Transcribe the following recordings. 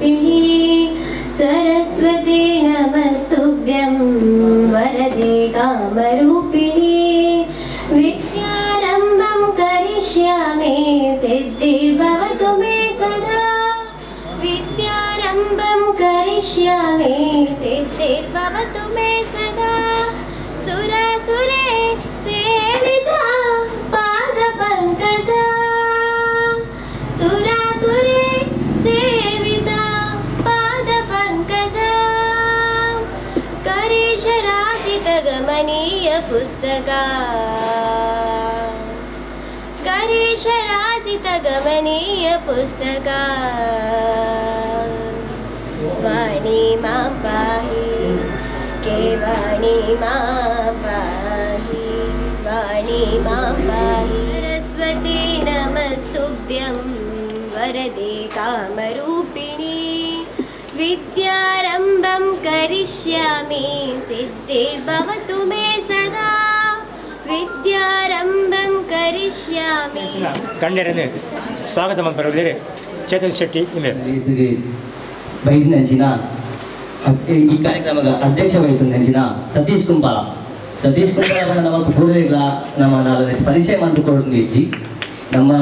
कामरूपिणी सरस्वती नमस्तुभ्यं वरदे कामरूपिणी विद्यारम्भं करिष्यामि सिद्धिर्भवतु मे सदा विद्यारम्भं करिष्यामि सिद्धिर्भवतु मे सदा सुरासुरे सेविता पादपङ्कजा सुरासुरे सेविता पादपङ्कजा करीशराजितगमनीय पुस्तका करीशराजितगमनीय पुस्तका वाणी मां पाहि के वाणी मां पाहि वाणी मां पाहि सरस्वती नमस्तुभ्यं वरदे कामरूपिणी विद्यारम्भं करिष्यामि सिद्धिर्भवतु मे सदा विद्यारम्भं करिष्यामि. ಗಣ್ಯರನ್ನು ಸ್ವಾಗತ ಮಂತ್ರದಲ್ಲಿ ಚೇತನ್ ಶೆಟ್ಟಿ ಇಮೇಲ್. ಬೈದಿನಂಚಿನ ಈ ಕಾರ್ಯಕ್ರಮದ ಅಧ್ಯಕ್ಷ ವಹಿಸಿದ ಸತೀಶ್ ಕುಂಬಾಲ. ಸತೀಶ್ ಕುಂಬಾಲ ನಮಕ್ ಪೂರ್ವಿಗಳ ನಮ್ಮ ಪರಿಚಯ ಮಂತ್ರಿಕೊಡ್ದು ನಮ್ಮ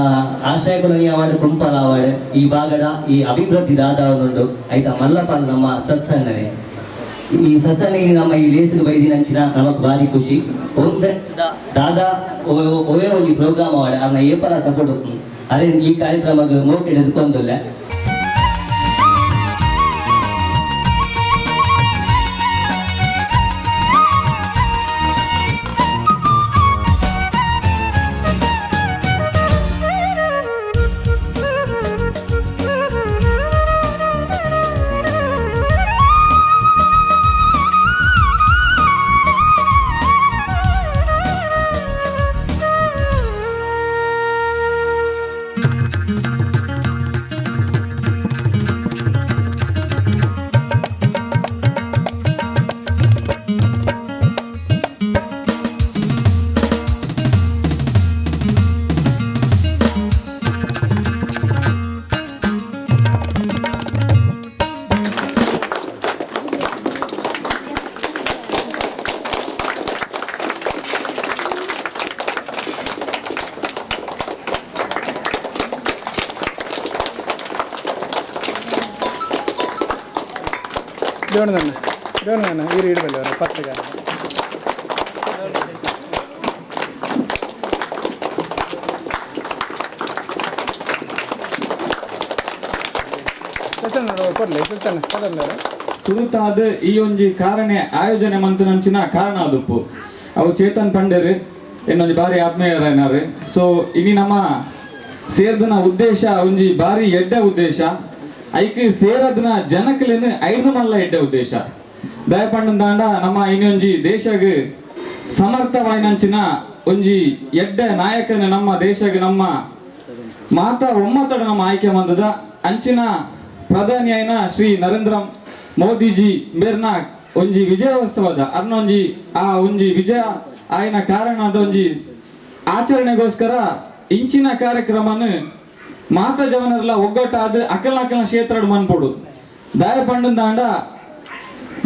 ಆಶ್ರಯ ಕೊಲನಿ ಅವಾರ್ಡ್ ಕುಂಪಾಲ ಅವಾರ್ಡ್ ಈ ಭಾಗದ ಈ ಅಭಿವೃದ್ಧಿ ದಾದಾವುಂಡು ಐತ ಮಲ್ಲಪಾಲ್ ನಮ್ಮ ಸತ್ಸಂಗನೆ. ಈ ಸತ್ಸಂಗ ನಮ್ಮ ಈ ಲೇಸಿಗೆ ಬೈದಿನಂಚಿನ ನಮಕ್ ಭಾರಿ ಖುಷಿ. ಓಂ ಫ್ರೆಂಡ್ಸ್ ದಾದಾ ಒವೇ ಒಂಜಿ ಪ್ರೋಗ್ರಾಮ್ ಅವಾರ್ಡ್ ಅನ್ನ ಏಪಲ ಸಪೋರ್ಟ್ ಅದೇ ಈ ಕಾರ್ಯಕ್ರಮಕ್ಕೆ ಮೋಕೆ ಎದುಕೊಂದುಲ್ಲ. ಜೋನಣ್ಣ ಈರು ಇಡಬಲ್ಲ ಪತ್ರಿಕೆ ಕೊಡಲಿ ಸುಲ್ತಾನ ಕೊಡಲ್ಲ. ತುರುತಾದ ಈ ಒಂಜಿ ಕಾರಣ ಆಯೋಜನೆ ಮಂತನಂಚಿನ ಕಾರಣ ಅದುಪ್ಪು ಅವು ಚೇತನ್ ಪಂಡೇರು ಇನ್ನೊಂದು ಬಾರಿ ಆತ್ಮೀಯರಾಯ್ನಾರು. ಸೊ ಇನಿ ನಮ್ಮ ಸೇರ್ದನ ಉದ್ದೇಶ ಒಂಜಿ ಬಾರಿ ಎಡ್ಡ ಉದ್ದೇಶ. ಐಕ್ ಸೇರದನ ಜನಕಲೇನು ಐದು ಮಲ್ಲ ಎಡ್ಡ ಉದ್ದೇಶ. ದಯಪಂಡಂದಾಂಡ ನಮ್ಮ ಇನ್ನೊಂಜಿ ದೇಶಗ್ ಸಮರ್ಥವಾಯಿನಂಚಿನ ಒಂಜಿ ಎಡ್ಡ ನಾಯಕನ ನಮ್ಮ ದೇಶಗ್ ನಮ್ಮ ಮಾತಾ ಒಮ್ಮತಡ ನಮ್ಮ ಆಯ್ಕೆ ಬಂದದ ಅಂಚಿನ ಪ್ರಧಾನಿಯಾಯಿನ ಶ್ರೀ ನರೇಂದ್ರ ಮೋದಿಜಿ ಮೇರ್ನ ಒಂಜಿ ವಿಜಯೋತ್ಸವದ ಅರ್ನೊಂಜಿ ಆ ಒಂಜಿ ವಿಜಯ ಆಯ್ನ ಕಾರಣದ ಒಂಜಿ ಆಚರಣೆಗೋಸ್ಕರ ಇಂಚಿನ ಕಾರ್ಯಕ್ರಮನ ಮಾತಾ ಜವನರೆಲ್ಲ ಒಗ್ಗಟ್ಟಾದ ಅಕಲ ಅಕಲ ಕ್ಷೇತ್ರ ಮನ್ಪೋಡು. ದಯಪಂಡಂದಾಂಡ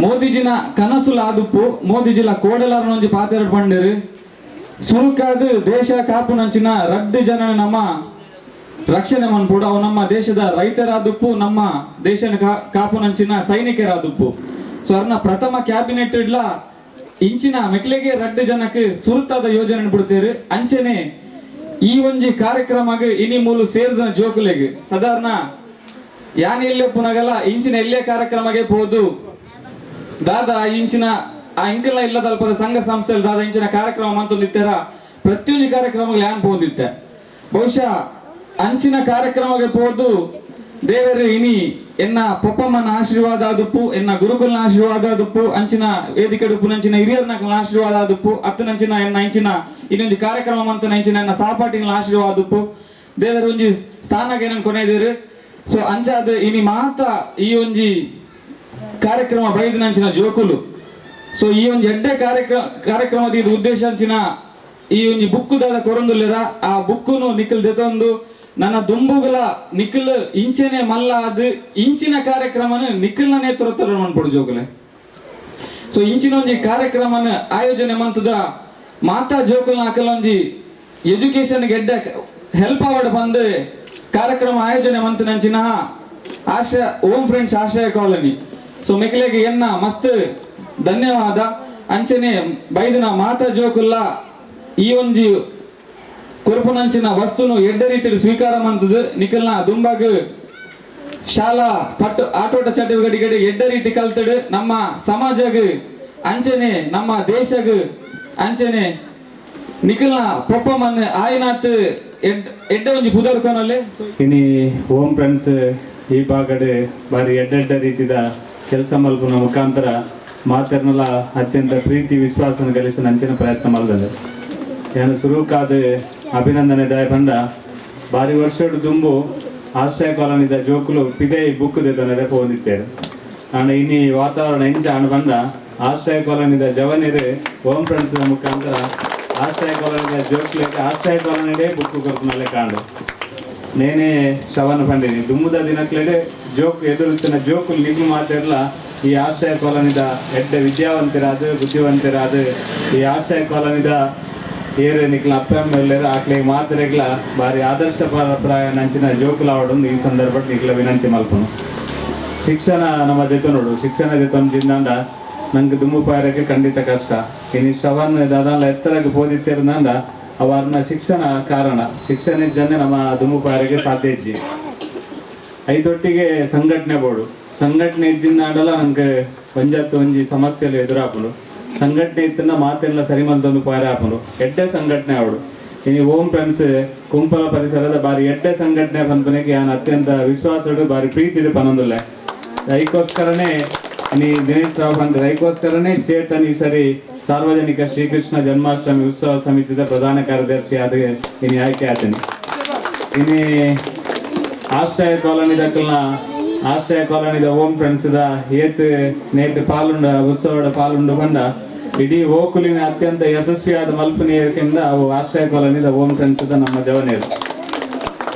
ಮೋದಿಜಿನ ಕನಸುಲ ಆದುಪ್ಪು ಮೋದಿಜಿಲ ಕೋಡಲಾರನೊಂಜಿ ಪಾತೆರಡು ಪಂಡೇರು ಸುರುಕಾದ ದೇಶ ಕಾಪುನಂಚಿನ ರಡ್ಡು ಜನ ನಮ್ಮ ರಕ್ಷಣೆ ಮನ್ಪೋಡು. ಅವು ನಮ್ಮ ದೇಶದ ರೈತರಾದುಪ್ಪು ನಮ್ಮ ದೇಶನ ಕಾಪುನಂಚಿನ ಸೈನಿಕರಾದುಪ್ಪು. ಸೊ ಅವ್ರನ್ನ ಪ್ರಥಮ ಕ್ಯಾಬಿನೆಟ್ ಇಡ್ಲ ಇಂಚಿನ ಮೆಕ್ಲೆಗೆ ರಡ್ಡು ಜನಕ್ಕೆ ಸುರುತಾದ ಯೋಜನೆ ಬಿಡ್ತೇರು. ಅಂಚನೆ ಈ ಒಂಜಿ ಕಾರ್ಯಕ್ರಮಕ್ಕೆ ಇನಿ ಮೂಲು ಸೇರಿದ ಜೋಕುಲೆಗ್ ಸಾಧಾರಣ ಯಾನ್ ಎಲ್ಲೇ ಪುನಗಲ ಇಂಚಿನ ಎಲ್ಲೇ ಕಾರ್ಯಕ್ರಮಕ್ಕೆ ಪೋದು ದಾದಾ ಇಂಚಿನ ಆ ಇಂಕಲ ಇಲ್ಲದಲ್ಪದ ಸಂಘ ಸಂಸ್ಥೆಯಲ್ಲಿ ದಾದಾ ಇಂಚಿನ ಕಾರ್ಯಕ್ರಮ ಅಂತಂದಿತ್ತಾರ ಪ್ರತಿಯೊಂದು ಕಾರ್ಯಕ್ರಮಗಳು ಯಾನ್ ಪೋದಿತ್ತೆ. ಬಹುಶಃ ಅಂಚಿನ ಕಾರ್ಯಕ್ರಮಕ್ಕೆ ಪೋದು ದೇವರು ಇನಿ ಎನ್ನ ಪೊಪ್ಪಮ್ಮನ ಆಶೀರ್ವಾದ ಆದುಪ್ಪು ಎನ್ನ ಗುರುಕುಲನ ಆಶೀರ್ವಾದ ಆದುಪ್ಪು ಅಂಚಿನ ವೇದಿಕೆ ಡುಪ್ಪುನಂಚಿನ ಹಿರಿಯರ್ನ ಆಶೀರ್ವಾದ ಆದುಪ್ಪು ಅತ್ತನಂಚಿನ ಎನ್ನ ಇಂಚಿನ ಇನ್ನೊಂದು ಕಾರ್ಯಕ್ರಮ ಅಂತ ಇಂಚಿನ ಎನ್ನ ಸಹಪಾಠಿಗಳ ಆಶೀರ್ವಾದ ಆದುಪ್ಪು ದೇವರು ಒಂಜಿ ಸ್ಥಾನಕ್ಕೆ ಏನನ್ನು ಕೊನೆದಿರು. ಸೊ ಅಂಚಾದ ಇನಿ ಮಾತ ಈ ಒಂಜಿ ಕಾರ್ಯಕ್ರಮ ಬೈದಿನಂಚಿನ ಜೋಕುಲು. ಸೊ ಈ ಒಂಜಿ ಎಡ್ಡೆ ಕಾರ್ಯಕ್ರಮದ ಇದು ಉದ್ದೇಶ ಅಂಚಿನ ಈ ಒಂಜಿ ಬುಕ್ಕು ದಾದ ಕೊರೊಂದುಲ್ಲೆರ ಆ ಬುಕ್ಕುನು ನಿಖಲ್ ದೆತೊಂದು ನನ್ನ ದುಂಬುಗಳ ನಿಖಿಲ್ ಇಂಚನೆ ಮಲ್ಲ ಅದು ಇಂಚಿನ ಕಾರ್ಯಕ್ರಮನ ನಿಖಿಲ್ನ ನೇತೃತ್ವ ಮನ್ಪೊಡು ಜೋಕುಲೆ. ಸೊ ಇಂಚಿನ ಒಂಜಿ ಕಾರ್ಯಕ್ರಮನ ಆಯೋಜನೆ ಮಂತದ ಮಾತಾ ಜೋಕುಲ್ನ ಅಕಲೊಂಜಿ ಎಜುಕೇಶನ್ ಗೆಡ್ಡ ಹೆಲ್ಪ್ ಆವಡ್ ಬಂದು ಕಾರ್ಯಕ್ರಮ ಆಯೋಜನೆ ಮಂತನಂಚಿನ ಆಶ್ರಯ ಓಂ ಫ್ರೆಂಡ್ಸ್ ಆಶ್ರಯ ಕಾಲೋನಿ. ಸೊ ಮೆಕ್ಲೆಗೆ ಎನ್ನ ಮಸ್ತ್ ಧನ್ಯವಾದ. ಅಂಚನೆ ಬೈದಿನ ಮಾತಾ ಜೋಕುಲ್ಲ ಈ ಒಂಜಿ ಕೊರಪುನಂಚಿನ ವಸ್ತುನು ಎಡ್ಡ ರೀತಿಯಲ್ಲಿ ಸ್ವೀಕಾರ ಮಂತದ ನಿಖಲ್ನ ದುಂಬಾಗ ಶಾಲಾ ಪಟ್ಟು ಆಟೋಟ ಚಟುವಟಿಕೆ ಎಡ್ಡ ರೀತಿ ಕಲ್ತಡು ನಮ್ಮ ಸಮಾಜಗ ಅಂಚನೆ ನಮ್ಮ ದೇಶಗ ಅಂಚನೆ ನಿಖಲ್ನ ಪೊಪ್ಪಮನ್ ಆಯ್ನಾತ್ ಎಡ್ಡ ಒಂಜಿ ಪುದರ್ಕೊನಲ್ಲಿ. ಇನಿ ಓಂ ಫ್ರೆಂಡ್ಸ್ ಈ ಭಾಗಡೆ ಬಾರಿ ಎಡ್ಡೆಡ್ಡ ರೀತಿದ ಕೆಲಸ ಮಲ್ಪುನ ಮುಖಾಂತರ ಮಾತೆರ್ನಲ ಅತ್ಯಂತ ಪ್ರೀತಿ ವಿಶ್ವಾಸನ ಗಳಿಸಿ ನಂಚಿನ ಪ್ರಯತ್ನ ಮಲ್ದದೆ. ನಾನು ಸುರುಕಾದ ಅಭಿನಂದನೆ ದಾಯ ಪಂಡ ಬಾರಿ ವರ್ಷಡು ದುಂಬು ಆಶ್ರಯ ಕಾಲೋನಿದ ಜೋಕುಲು ಪಿದೆ ಬುಕ್ ದೇತನರೆ ಪೋಂದಿತ್ತೇರು. ಆಂಡ ಇನಿ ವಾತಾವರಣ ಎಂಚ ಆಂಡ ಪಂಡ ಆಶ್ರಯ ಕಾಲೋನಿದ ಜವನಿರು ಓಂ ಫ್ರೆಂಡ್ಸ್ ಮುಖಾಂತರ ಆಶ್ರಯ ಕಾಲೋನಿದ ಜೋಕುಲೆಗೆ ಆಶ್ರಯ ಕಾಲೋನಿಡೇ ಬುಕ್ ಕೊರ್ಪುನಲ್ಲೇ ಕಾಂಡು. ನೇನೆ ಶವನ ಪಂಡಿನಿ ದುಮ್ಮುದ ದಿನಕ್ಲೆಡೆ ಜೋಕು ಎದುರುತ್ತಿನ ಜೋಕುಲು ನಿಗ್ಲು ಮಾತಿರ್ಲ ಈ ಆಶ್ರಯ ಕಾಲೋನಿದ ಎಡ್ಡೆ ವಿದ್ಯಾವಂತರಾದ ಬುದ್ಧಿವಂತರಾದ ಈ ಆಶ್ರಯ ಕಾಲೋನಿದ ಏರು ನಿಕ್ಲ ಅಪ್ಪ ಅಮ್ಮ ಆಕ್ಲೆ ಮಾತ್ರೆಗ್ಲ ಬಾರಿ ಆದರ್ಶ ಪ್ರಾಯ ನಂಚಿನ ಜೋಕುಲಾವಡೊಂದು ಈ ಸಂದರ್ಭ ನಿಕ್ಲ ವಿನಂತಿ ಮಲ್ಪನು. ಶಿಕ್ಷಣ ನಮ್ಮ ಜೊತೆ ಶಿಕ್ಷಣ ಜೊತೆ ಜಿಂದಾಂಡ ನಂಗೆ ದುಮ್ಮು ಪಾಯರಕ್ಕೆ ಖಂಡಿತ ಕಷ್ಟ. ಇನ್ನು ಶ್ರವಣ್ ದಾದಾಲ ಎತ್ತರಕ್ಕೆ ಪೋದಿತ್ತಿರಂದ ಅವರನ್ನ ಶಿಕ್ಷಣ ಕಾರಣ ಶಿಕ್ಷಣ ಜನ ನಮ್ಮ ದುಮ್ಮು ಪಾಯರಕ್ಕೆ ಸಾಧ್ಯ ಇಜ್ಜಿ. ಐದೊಟ್ಟಿಗೆ ಸಂಘಟನೆ ಬೋರ್ಡು ಸಂಘಟನೆ ಇಜ್ಜಿಂದ ಆಡಲ್ಲ ನಂಗೆ ಒಂಜತ್ತು ಒಂಜಿ ಸಮಸ್ಯೆలు ಎದುರಾಪುಂಡು. ಸಂಘಟನೆ ಇತ್ತನ್ನ ಮಾತೆಲ್ಲ ಸರಿ ಮಂತೊಂದು ಪಾರ ಆಪುಂಡು. ಎಡ್ಡೆ ಸಂಘಟನೆ ಅವಡು ಇನಿ ಓಂ ಫ್ರೆಂಡ್ಸ್ ಕುಂಪಲ ಪರಿಸರದ ಬಾರಿ ಎಡ್ಡೆ ಸಂಘಟನೆ ಪನ್ಪನೆಗೆ ಯಾನ್ ಅತ್ಯಂತ ವಿಶ್ವಾಸಡು ಬಾರಿ ಪ್ರೀತಿಡು ಪನೊಂದುಲ್ಲೆ. ಐಕೋಸ್ಕರನೇ ನೀ ದಿನೇಶ್ ರಾವ್ ಪಂತ ಐಕೋಸ್ಕರನೇ ಚೇತನ್ ಈ ಸರಿ ಸಾರ್ವಜನಿಕ ಶ್ರೀಕೃಷ್ಣ ಜನ್ಮಾಷ್ಟಮಿ ಉತ್ಸವ ಸಮಿತಿದ ಪ್ರಧಾನ ಕಾರ್ಯದರ್ಶಿ ಆದ ಇನಿ ಆಯ್ಕೆ ಆತನಿ. ಇನಿ ಆಶ್ರಯ ಕಾಲೋನಿ ದಕ್ಕಲ್ನ ಆಶ್ರಯ ಕಾಲೋನಿದ ಓಂ ಫ್ರೆಂಡ್ಸ್ the ಏತ್ ನೇಟ್ ಪಾಲುಂಡ ಉತ್ಸವದ ಪಾಲುಂಡು ಬಂಡ ಇಡೀ ಓಕುಲಿನ ಅತ್ಯಂತ ಯಶಸ್ವಿಯಾದ ಮಲ್ಪನಿಯರ್ಕಿಂದ ಅವು ಆಶ್ರಯ ಕಾಲೋನಿದ ಓಂ ಫ್ರೆಂಡ್ಸ್ the ನಮ್ಮ ಜವನೇರು.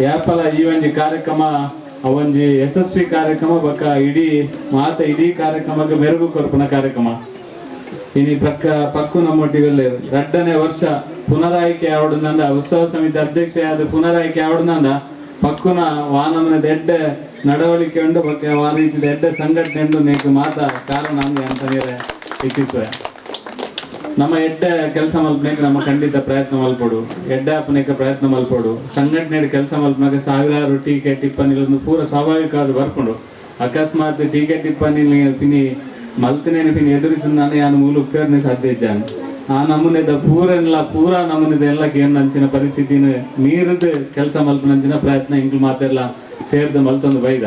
ಯಾಪಲ ಈ ಒಂಜಿ ಕಾರ್ಯಕ್ರಮ ಅವೊಂಜಿ ಯಶಸ್ವಿ ಕಾರ್ಯಕ್ರಮ ಬಕ್ಕ ಇಡೀ ಮಾತ ಇಡೀ ಕಾರ್ಯಕ್ರಮಕ್ಕೆ ಮೆರುಗು ಕೊರ್ಪುನ ಕಾರ್ಯಕ್ರಮ. ಇನಿ ಪಕ್ಕ ಪಕ್ಕು ನಮ್ಮೊಟ್ಟಿಗೆ 2ನೇ ವರ್ಷ ಪುನರಾಯ್ಕೆ ಆವಡುಂದ ಉತ್ಸವ ಸಮಿತಿ ಅಧ್ಯಕ್ಷೆಯಾದ ಪುನರಾಯ್ಕೆ ಆವಡುಂದ ಪಕ್ಕುನ ವಾನಮನ ದೆಡ್ಡೆ ನಡವಳಿಕೆ ಉಂಡು ಬಕ್ಕ ಆ ರೀತಿ ದೆಡ್ಡೆ ಸಂಘಟನೆ ಉಂಡು ನೇಕು ಮಾತ ಕಾರಣ ಅಂತಂದ್ರೆ ಇಚ್ಛಿಸುವೆ. ನಮ್ಮ ಎಡ್ಡೆ ಕೆಲಸ ಮಲ್ಪನೇಕ ನಮ್ಮ ಖಂಡಿತ ಪ್ರಯತ್ನ ಮಲ್ಪಡು, ಎಡ್ಡೆ ಅಪ್ಪನೇಕ ಪ್ರಯತ್ನ ಮಲ್ಪಡು. ಸಂಘಟನೆ ಕೆಲಸ ಮಲ್ಪನಾಗ ಸಾವಿರಾರು ಟೀಕೆ ಟಿಪ್ಪಣಿಗಳನ್ನು ಪೂರ ಸ್ವಾಭಾವಿಕವಾದ ಬರ್ಕೊಂಡು ಅಕಸ್ಮಾತ್ ಟೀಕೆ ಟಿಪ್ಪಣಿ ಪಿನಿ ಮಲ್ತನೇನು ಪಿನಿ ಎದುರಿಸಿದಾನೆ ಯಾನು ಮೂಲ ಉಪಯೋಗನೆ ಸಾಧ್ಯ ಇದ್ದಾನೆ. ಆ ನಮೂನೆದ ಪೂರೆಲ್ಲ ಪೂರಾ ನಮೂನೆದ ಎಲ್ಲ ಗೇಮ್ ನಂಚಿನ ಪರಿಸ್ಥಿತಿನ ಮೀರಿದ ಕೆಲಸ ಮಲ್ಪನಂಚಿನ ಪ್ರಯತ್ನ ಇಂಗ್ಲು ಮಾತೆಲ್ಲ ಸೇರ್ದ ಮಲ್ತೊಂದು ಬೈದ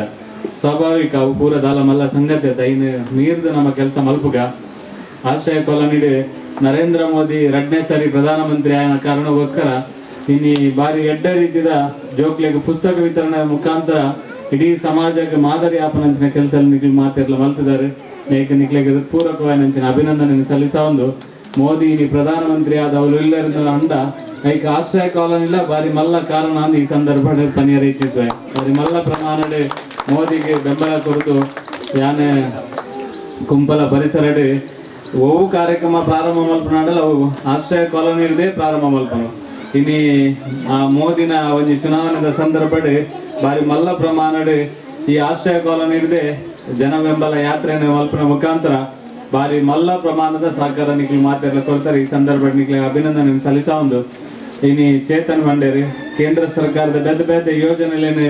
ಸ್ವಾಭಾವಿಕ ಅವು ಪೂರ ದಾಲ ಮಲ್ಲ ಸಂಗತಿ ಐನು ಮೀರಿದ ನಮ್ಮ ಕೆಲಸ ಮಲ್ಪುಗ. ಆಶ್ರಯ ಕಾಲೋನಿಡೆ ನರೇಂದ್ರ ಮೋದಿ 2ನೇ ಸಾರಿ ಪ್ರಧಾನಮಂತ್ರಿ ಆಯನ ಕಾರಣಕ್ಕೋಸ್ಕರ ಇನಿ ಬಾರಿ ಎಡ್ಡ ರೀತಿಯ ಜೋಕ್ಲೆಗೆ ಪುಸ್ತಕ ವಿತರಣೆ ಮುಖಾಂತರ ಇಡೀ ಸಮಾಜಕ್ಕೆ ಮಾದರಿ ಆಪನಂಚಿನ ಕೆಲಸ ನಿಖಿಲ್ ಮಾತೆಲ್ಲ ಮಲ್ತಿದ್ದಾರೆ. ನೇಕ ನಿಕ್ಲೆಗೆ ಪೂರಕವಾಗಿ ನಂಚಿನ ಅಭಿನಂದನೆ ಸಲ್ಲಿಸ ಒಂದು ಮೋದಿ ಇನಿ ಪ್ರಧಾನಮಂತ್ರಿ ಆದ ಅವರು ಇಲ್ಲರಿಂದ ಅಂಡ ಐಕ ಆಶ್ರಯ ಕಾಲೋನಿಲ್ಲ ಬಾರಿ ಮಲ್ಲ ಕಾರಣ ಅಂದ ಈ ಸಂದರ್ಭ ಪನಿಯರ ಇಚ್ಛಿಸುವೆ. ಬಾರಿ ಮಲ್ಲ ಪ್ರಮಾಣದ ಮೋದಿಗೆ ಬೆಂಬಲ ಕೊರತು ಯಾನೆ ಕುಂಪಲ ಪರಿಸರಡೆ ಓವು ಕಾರ್ಯಕ್ರಮ ಪ್ರಾರಂಭ ಮಲ್ಪನಾಡಲ್ಲ ಅವು ಆಶ್ರಯ ಕಾಲೋನಿ ಇರದೆ ಪ್ರಾರಂಭ ಮಲ್ಪನು. ಇನಿ ಆ ಮೋದಿನ ಒಂಜಿ ಚುನಾವಣೆದ ಸಂದರ್ಭಡೆ ಬಾರಿ ಮಲ್ಲ ಪ್ರಮಾಣಡೆ ಈ ಆಶ್ರಯ ಕಾಲೋನಿ ಇರದೆ ಜನ ಬೆಂಬಲ ಯಾತ್ರೆಯನ್ನು ಮಲ್ಪನ ಮುಖಾಂತರ ಬಾರಿ ಮಲ್ಲ ಪ್ರಮಾಣದ ಸಹಕಾರ ನಿಖಿಲ್ ಮಾತೆಲ್ಲ ಕೊಡ್ತಾರೆ. ಈ ಸಂದರ್ಭ ನಿಖಿಲ್ ಅಭಿನಂದನೆ ಸಲ್ಲಿಸ ಒಂದು. ಇನಿ ಚೇತನ್ ಭಂಡೇರಿ ಕೇಂದ್ರ ಸರ್ಕಾರದ ಬೇರೆ ಬೇರೆ ಯೋಜನೆಗಳೇನು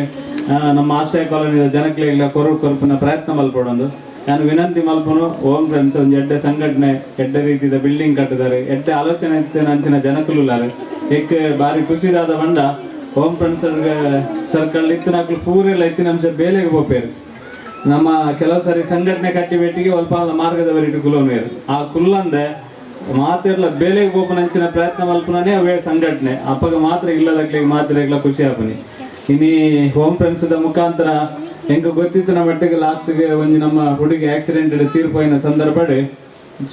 ನಮ್ಮ ಆಶ್ರಯ ಕಾಲೋನಿದ ಜನಕ್ಲೆಲ್ಲ ಕೊರಪುನ ಪ್ರಯತ್ನ ಮಲ್ಪಡೊಂದು ನಾನು ವಿನಂತಿ ಮಲ್ಪನು. ಓಂ ಫ್ರೆಂಡ್ಸ್ ಒಂದು ಎಡ್ಡೆ ಸಂಘಟನೆ ಎಡ್ಡೆ ರೀತಿಯ ಬಿಲ್ಡಿಂಗ್ ಕಟ್ಟಿದ್ದಾರೆ, ಎಡ್ಡೆ ಆಲೋಚನೆ ಅಂಚಿನ ಜನಕುಲುಲ್ಲಾರೆ ಎಕ್ ಬಾರಿ ಖುಷಿದಾದ ಬಂಡ ಓಂ ಫ್ರೆಂಡ್ಸ್ ಸರ್ಕಲ್ ಇತ್ತಿನಾಕ್ಲು ಪೂರೆಲ್ಲ ಹೆಚ್ಚಿನ ಅಂಶ ಬೇಲೆಗೆ ಪೋಪೇರು. ನಮ್ಮ ಕೆಲವು ಸಾರಿ ಸಂಘಟನೆ ಕಟ್ಟಿ ಬೇಟಿಗೆ ಒಲ್ಪ ಮಾರ್ಗದ ಕುಲೋನೇರು ಆ ಕುಲ್ಲಂದೆ ಮಾತೆರ್ಲ ಬೇಲೆಗೆ ಪೋಪನ ಪ್ರಯತ್ನ ಮಲ್ಪನೇ ಅವೇ ಸಂಘಟನೆ ಅಪ್ಪಗ ಮಾತ್ರ ಇಲ್ಲದಕ್ಲಿಗೆ ಮಾತ್ರ ಖುಷಿ ಆಪನಿ. ಇನಿ ಹೋಮ್ ಫ್ರೆಂಡ್ಸ್ ಮುಖಾಂತರ ಎಂಕ ಗೊತ್ತಿತ್ತು ನಮ್ಮ ಮಟ್ಟಿಗೆ ಲಾಸ್ಟ್ಗೆ ಒಂಜಿ ನಮ್ಮ ಹುಡುಗಿ ಆಕ್ಸಿಡೆಂಟ್ ತೀರ್ಪೋಯಿನ ಸಂದರ್ಭ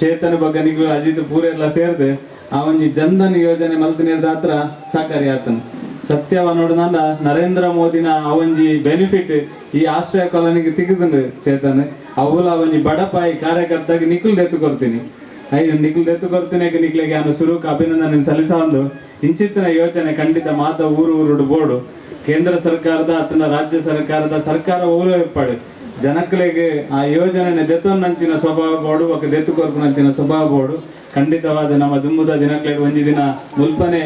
ಚೇತನ ಬಗ್ಗೆ ನಿಗ್ಲು ಅಜಿತ್ ಪೂರೆಲ್ಲ ಸೇರಿದೆ ಆ ಒಂಜಿ ಜನ್ಧನ್ ಯೋಜನೆ ಮಲ್ತಿನೇರ್ದ ಹತ್ರ ಸಹಕಾರಿ ಆತನು. ಸತ್ಯವನೋಡು ನರೇಂದ್ರ ಮೋದಿನ ಅವೊಂಜಿ ಬೆನಿಫಿಟ್ ಈ ಆಶ್ರಯ ಕಾಲೋನಿಗೆ ತಿಗಿದುಂಡು ಚೇತನ್ ಅವುಲ ಒಂಜಿ ಬಡಪಾಯಿ ಕಾರ್ಯಕರ್ತಾಗಿ ನಿಖಿಲ್ ದೆತ್ತು ಕೊರ್ತೀನಿ ಅಯ್ಯೋ ನಿಖಿಲ್ ದೆತ್ತು ಕೊರ್ತೀನಿ ನಿಕ್ಲೆಗೆ ಅನು ಸುರುಕ್ ಅಭಿನಂದನೆ ಸಲ್ಲಿಸೊಂದು ಇಂಚಿತ್ತಿನ ಯೋಚನೆ ಖಂಡಿತ ಮಾತ ಊರು ಊರುಡು ಬೋಡು ಕೇಂದ್ರ ಸರ್ಕಾರದ ಅತನ ರಾಜ್ಯ ಸರ್ಕಾರದ ಸರ್ಕಾರ ಊರು ಏರ್ಪಾಡು ಜನಕ್ಲೆಗೆ ಆ ಯೋಜನೆ ದೆತ್ತೊನ್ನಂಚಿನ ಸ್ವಭಾವ ಬೋಡು ఒక ದೆತ್ತು ಕೊರ್ಪುನಂಚಿನ ಸ್ವಭಾವ ಬೋಡು ಖಂಡಿತವಾದ ನಮ್ಮ ದುಂಬುದ ದಿನಕ್ಲೆಗೆ ಒಂಜಿ ದಿನ ಮುಲ್ಪನೆ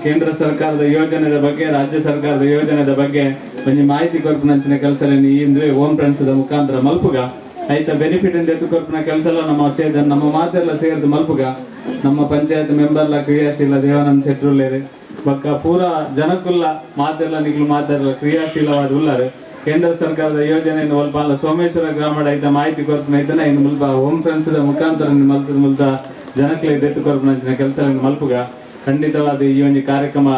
ಕೇಂದ್ರ ಸರ್ಕಾರದ ಯೋಜನೆದ ಬಗ್ಗೆ ರಾಜ್ಯ ಸರ್ಕಾರದ ಯೋಜನೆದ ಬಗ್ಗೆ ಒಂಜಿ ಮಾಹಿತಿ ಕೊರ್ಪುನಂಚಿನ ಕೆಲಸ ಈ ಅಂದ್ರೆ ಓಂ ಫ್ರೆಂಡ್ಸ್ ಮುಖಾಂತರ ಮಲ್ಪುಗ ಐತ ಬೆನಿಫಿಟ್ ಎತ್ತು ಕೊರ್ಪುನ ಕೆಲಸ ಎಲ್ಲ ನಮ್ಮ ಚೇತನ್ ನಮ್ಮ ಮಾತೆಲ್ಲ ಸೇರಿದ ಮಲ್ಪುಗ ನಮ್ಮ ಪಂಚಾಯತ್ ಮೆಂಬರ್ಲ ಕ್ರಿಯಾಶೀಲ ದೇವಾನಂದ ಶೆಟ್ರುಲ್ಲೇರು ಬಕ್ಕ ಪೂರಾ ಜನಕುಲ್ಲ ಮಾತೆಲ್ಲ ನಿಕ್ಲು ಮಾತೆಲ್ಲ ಕ್ರಿಯಾಶೀಲವಾದ ಉಲ್ಲಾರು ಕೇಂದ್ರ ಸರ್ಕಾರದ ಯೋಜನೆಯನ್ನು ಒಲ್ಪ ಸೋಮೇಶ್ವರ ಗ್ರಾಮದ ಐತ ಮಾಹಿತಿ ಕೊರ್ಪುನ ಐತನ ಇನ್ನು ಮುಲ್ಪ ಹೋಮ್ ಫ್ರೆಂಡ್ಸ್ ಮುಖಾಂತರ ಮಲ್ತದ ಮುಲ್ತ ಜನಕ್ಲೆ ದೆತ್ತು ಕೊರ್ಪುನಂಚಿನ ಕೆಲಸ ಮಲ್ಪುಗ ಖಂಡಿತವಾದ ಈ ಒಂದು ಕಾರ್ಯಕ್ರಮ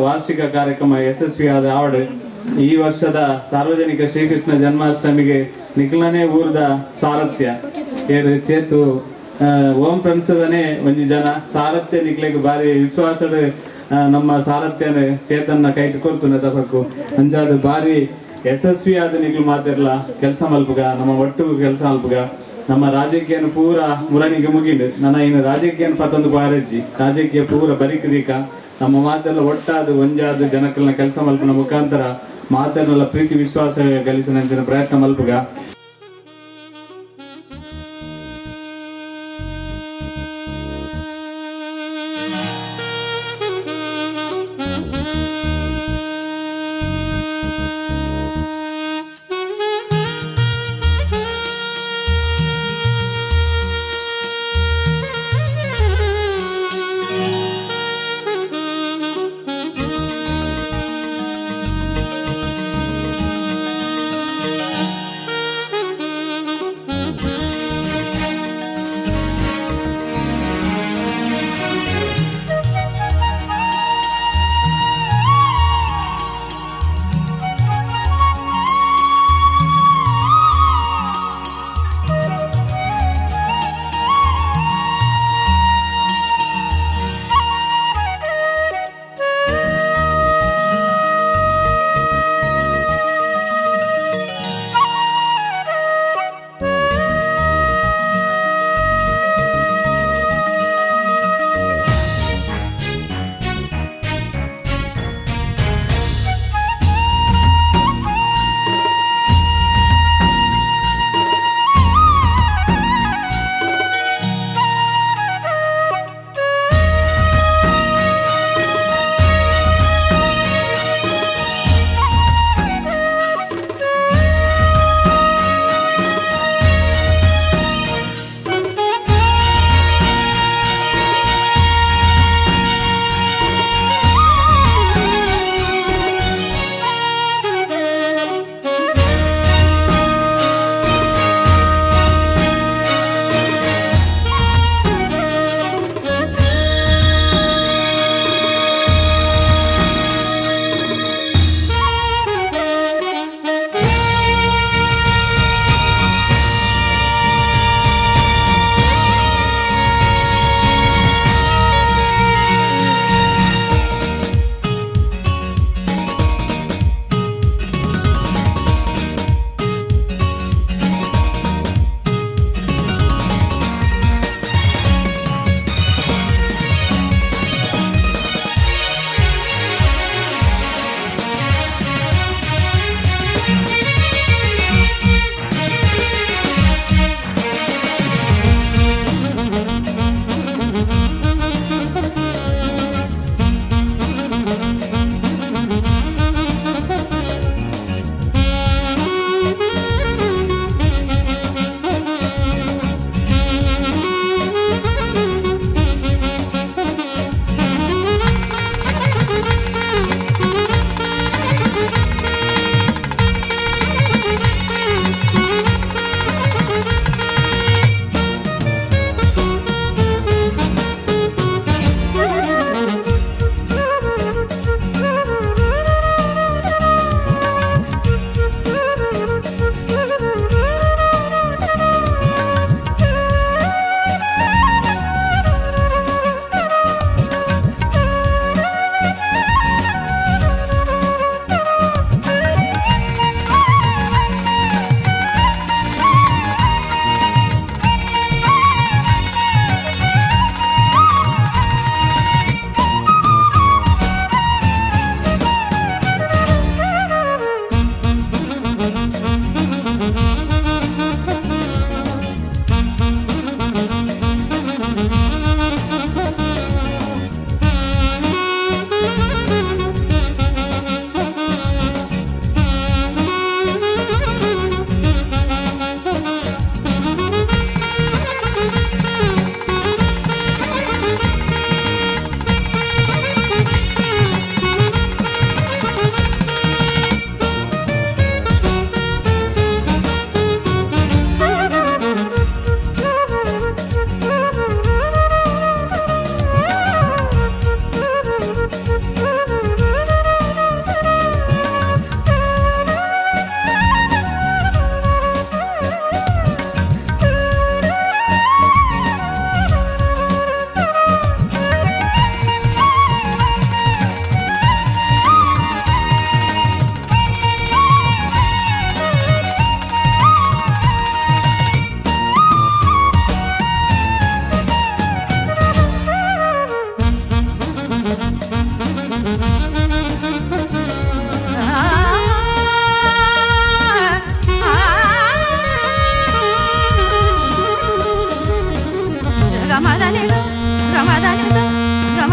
ವಾರ್ಷಿಕ ಕಾರ್ಯಕ್ರಮ ಯಶಸ್ವಿಯಾದ ಆವಡು ಈ ವರ್ಷದ ಸಾರ್ವಜನಿಕ ಶ್ರೀಕೃಷ್ಣ ಜನ್ಮಾಷ್ಟಮಿಗೆ ನಿಖಿಲನೇ ಊರದ ಸಾರಥ್ಯ ಏರು ಚೇತು ಓಂ ಫ್ರೆಂಡ್ಸ್ದನೇ ಒಂಜಿ ಜನ ಸಾರಥ್ಯ ನಿಕ್ಲೆಗ್ ಬಾರಿ ವಿಶ್ವಾಸದ ನಮ್ಮ ಸಾರಥ್ಯನ ಚೇತನ್ನ ಕೈಟ್ ಕೊರ್ತುನ ತಪಕ್ಕು ಅಂಚಾದ ಬಾರಿ ಯಶಸ್ವಿಯಾದ ನಿಕ್ಲು ಮಾತಿರ್ಲ ಕೆಲಸ ಮಲ್ಪುಗ ನಮ್ಮ ಒಟ್ಟು ಕೆಲಸ ಮಲ್ಪುಗ ನಮ್ಮ ರಾಜಕೀಯನ ಪೂರ ಮುರಣಿಗೆ ಮುಗಿಂಡು ನನ್ನ ಇನ್ನು ರಾಜಕೀಯನ ಪತ್ತೊಂದು ಬಾರಜ್ಜಿ ರಾಜಕೀಯ ಪೂರ ಬರಿಕದೀಕ ನಮ್ಮ ಮಾತೆಲ್ಲ ಒಟ್ಟಾದ ಒಂಜಾದ ಜನಕಲ್ನ ಕೆಲಸ ಮಲ್ಪನ ಮುಖಾಂತರ ಮಾತೆಲ್ಲ ಪ್ರೀತಿ ವಿಶ್ವಾಸ ಗಳಿಸುವ ಪ್ರಯತ್ನ ಮಲ್ಪುಗ.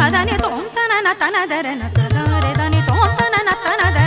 ತದನಿ ತೋಂತನ ತನದರನ ತದರೆ ದನಿ ತೋಂತನ ತನದರ.